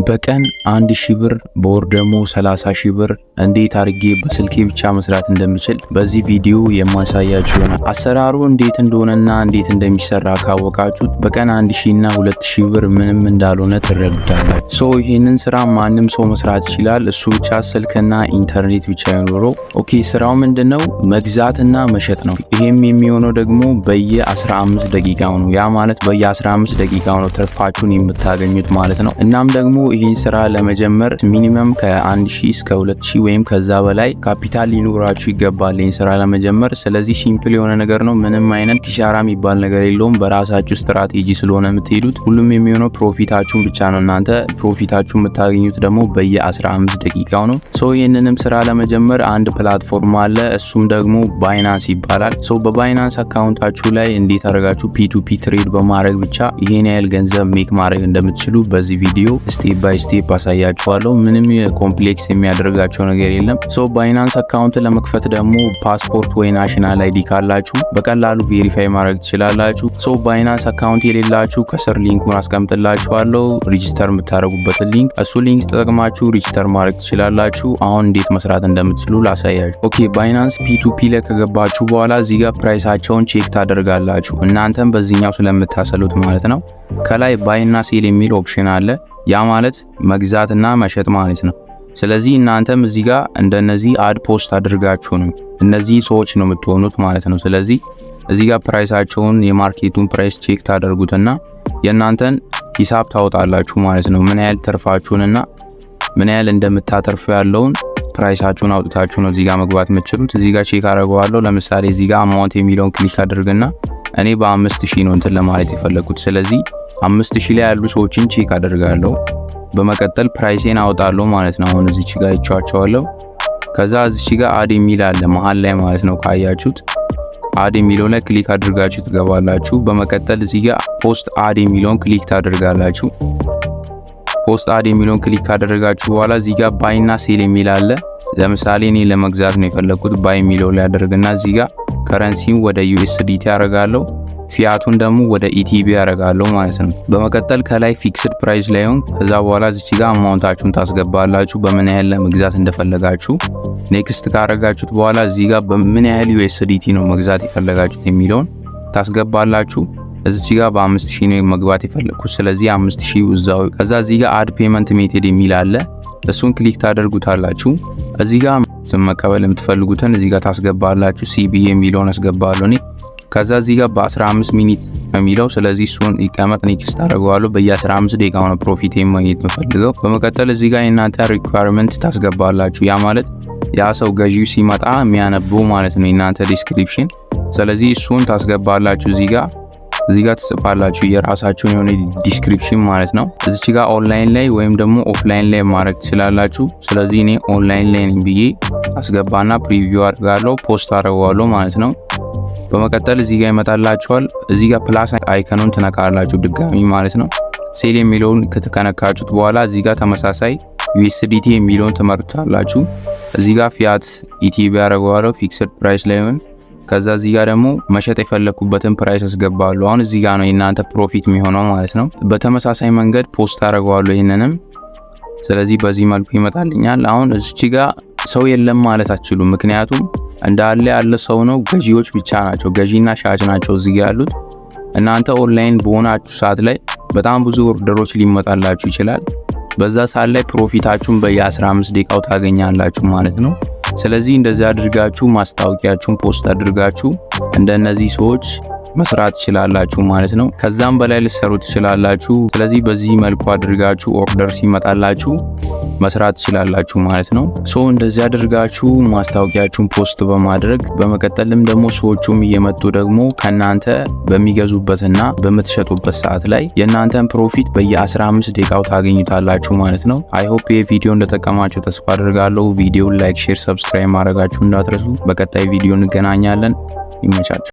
በቀን 1000 ብር፣ በወር ደግሞ 30 ሺህ ብር እንዴት አድርጌ በስልኬ ብቻ መስራት እንደምችል በዚህ ቪዲዮ የማሳያችሁ ይሆናል። አሰራሩ እንዴት እንደሆነና እንዴት እንደሚሰራ ካወቃችሁት በቀን 1000 እና 2000 ብር ምንም እንዳልሆነ ትረዱታላችሁ። So ይህንን ስራ ማንም ሰው መስራት ይችላል። እሱ ብቻ ስልክና ኢንተርኔት ብቻ ይኖረው። Okay፣ ስራው ምንድነው? መግዛትና መሸጥ ነው። ይሄም የሚሆነው ደግሞ በየ15 ደቂቃው ነው። ያ ማለት በየ15 ደቂቃው ነው ትርፋችሁን የምታገኙት ማለት ነው። እናም ደግሞ ይህን ስራ ለመጀመር minimum ከ1000 እስከ 2000 ወይም ከዛ በላይ ካፒታል ሊኖራችሁ ይገባል ይህን ስራ ለመጀመር። ስለዚህ simple የሆነ ነገር ነው። ምንም አይነት ኪሳራ የሚባል ነገር የለውም። በራሳችሁ ስትራቴጂ ስለሆነ የምትሄዱት ሁሉም የሚሆነው profit ኣችሁን ብቻ ነው። እናንተ profit ኣችሁን የምታገኙት ደግሞ በየ15 ደቂቃው ነው። So ይህንንም ስራ ለመጀመር አንድ platform አለ። እሱም ደግሞ Binance ይባላል። So በ Binance account ኣችሁ ላይ እንዴት አድርጋችሁ P2P trade በማድረግ ብቻ ይሄን ያህል ገንዘብ make ማድረግ እንደምትችሉ በዚህ ቪዲዮ step by step አሳያችኋለሁ። ምንም complex የሚያደርጋቸው ነገር የለም። So Binance account ለመክፈት ደግሞ ፓስፖርት ወይ national ID ካላችሁ በቀላሉ verify ማድረግ ትችላላችሁ። So Binance account የሌላችሁ ከስር link ኡን አስቀምጥላችኋለሁ፣ register የምታደርጉበትን link። እሱ link ተጠቅማችሁ register ማድረግ ትችላላችሁ። አሁን እንዴት መስራት እንደምትችሉ ላሳያችሁ። Okay፣ Binance P2P ላይ ከገባችሁ በኋላ እዚህ ጋር price ኣቸውን check ታደርጋላችሁ። እናንተም በዚህኛው ስለምታሰሉት ማለት ነው። ከላይ buy እና sell የሚል option አለ። ያ ማለት መግዛትና መሸጥ ማለት ነው። ስለዚህ እናንተም እዚህ ጋር እንደነዚህ ad post አድርጋችሁ ነው፣ እነዚህ ሰዎች ነው የምትሆኑት ማለት ነው። ስለዚህ እዚህ ጋር price ኣቸውን፣ የ market ኡን price check ታደርጉትና የእናንተን ሂሳብ ታወጣላችሁ ማለት ነው። ምን ያህል ትርፋችሁንና ምን ያህል እንደምታተርፉ ያለውን price ኣችሁን አውጥታችሁ ነው እዚህ ጋር መግባት የምትችሉት። እዚህ ጋር check አደርገዋለሁ። ለምሳሌ እዚህ ጋር amount የሚለውን click አድርግና እኔ በ5000 ነው እንትን ለማለት የፈለግኩት። ስለዚህ 5000 ላይ ያሉ ሰዎችን check አደርጋለሁ። በመቀጠል price ኤን አወጣለሁ ማለት ነው። አሁን እዚች ጋር ይቻቸዋለሁ። ከዛ እዚች ጋር add የሚል አለ መሀል ላይ ማለት ነው። ካያችሁት add የሚለው ላይ click አድርጋችሁ ትገባላችሁ። በመቀጠል እዚህ ጋር post ad የሚለውን click ታደርጋላችሁ። Post ad የሚለውን click ካደረጋችሁ በኋላ እዚህ ጋር buy እና sell የሚል አለ። ለምሳሌ እኔ ለመግዛት ነው የፈለግኩት። Buy የሚለው ላይ አደርግና እዚህ ጋር currency ውን ወደ USDT አደርጋለሁ። ፊያቱን ደግሞ ወደ ETB አደርጋለሁ ማለት ነው። በመቀጠል ከላይ fixed price ላይ ሆን፣ ከዛ በኋላ እዚች ጋር amount ኣችሁን ታስገባላችሁ፣ በምን ያህል ለመግዛት እንደፈለጋችሁ። Next ካረጋችሁት በኋላ እዚህ ጋር በምን ያህል USDT ነው መግዛት የፈለጋችሁት የሚለውን ታስገባላችሁ። እዚች ጋር በ5000 ነው መግባት የፈለግኩት፣ ስለዚህ 5000 እዛው። ከዛ እዚህ ጋር add payment method የሚል አለ። እሱን click ታደርጉታላችሁ። እዚህ ጋር መቀበል የምትፈልጉትን እዚህ ጋር ታስገባላችሁ። CBE የሚለውን አስገባለሁ እኔ። ከዛ እዚህ ጋር በ15 minute ነው የሚለው፣ ስለዚህ እሱን ይቀመጥ፣ next አደርገዋለሁ። በየ15 ደቂቃው ነው profit ማግኘት የምፈልገው። በመቀጠል እዚህ ጋር የእናንተ requirement ታስገባላችሁ። ያ ማለት ያ ሰው ገዢው ሲመጣ የሚያነበው ማለት ነው፣ የእናንተ description። ስለዚህ እሱን ታስገባላችሁ፣ እዚህ ጋር ትጽፋላችሁ የራሳችሁን የሆነ description ማለት ነው። እዚች ጋር ኦንላይን ላይ ወይም ደግሞ offline ላይ ማድረግ ትችላላችሁ። ስለዚህ እኔ ኦንላይን ላይ ነኝ ብዬ አስገባና preview አድርጋለሁ፣ post አድርገዋለሁ ማለት ነው። በመቀጠል እዚህ ጋር ይመጣላችኋል። እዚህ ጋር plus icon ኑን ትነካላችሁ ድጋሚ ማለት ነው። Sell የሚለውን ከነካችሁት በኋላ እዚህ ጋር ተመሳሳይ USDT የሚለውን ትመርጡታላችሁ። እዚህ ጋር fiat ETB አደርገዋለሁ፣ fixed price ላይ ሆን። ከዛ እዚህ ጋር ደግሞ መሸጥ የፈለኩበትን price አስገባለሁ። አሁን እዚህ ጋር ነው የእናንተ profit የሚሆነው ማለት ነው። በተመሳሳይ መንገድ post አደርገዋለሁ ይህንንም። ስለዚህ በዚህ መልኩ ይመጣልኛል። አሁን እዚች ጋር ሰው የለም ማለት አትችሉም። ምክንያቱም እንዳለ ያለ ሰው ነው፣ ገዢዎች ብቻ ናቸው። ገዢና ሻጭ ናቸው እዚህ ጋር ያሉት። እናንተ ኦንላይን በሆናችሁ ሰዓት ላይ በጣም ብዙ order ኦች ሊመጣላችሁ ይችላል። በዛ ሰዓት ላይ profit ኣችሁን በየ15 ደቂቃው ታገኛላችሁ ማለት ነው። ስለዚህ እንደዚህ አድርጋችሁ ማስታወቂያችሁን post አድርጋችሁ እንደነዚህ ሰዎች መስራት ትችላላችሁ ማለት ነው። ከዛም በላይ ልትሰሩ ትችላላችሁ። ስለዚህ በዚህ መልኩ አድርጋችሁ order ሲመጣላችሁ መስራት ትችላላችሁ ማለት ነው። So እንደዚህ አድርጋችሁ ማስታወቂያችሁን post በማድረግ፣ በመቀጠልም ደግሞ ሰዎቹም እየመጡ ደግሞ ከናንተ በሚገዙበትና በምትሸጡበት ሰዓት ላይ የእናንተን profit በየ15 ደቂቃው ታገኙታላችሁ ማለት ነው። I hope ይህ ቪዲዮ እንደጠቀማችሁ ተስፋ አድርጋለሁ። ቪዲዮን like፣ share፣ subscribe ማድረጋችሁ እንዳትረሱ። በቀጣይ ቪዲዮ እንገናኛለን። ይመቻችሁ።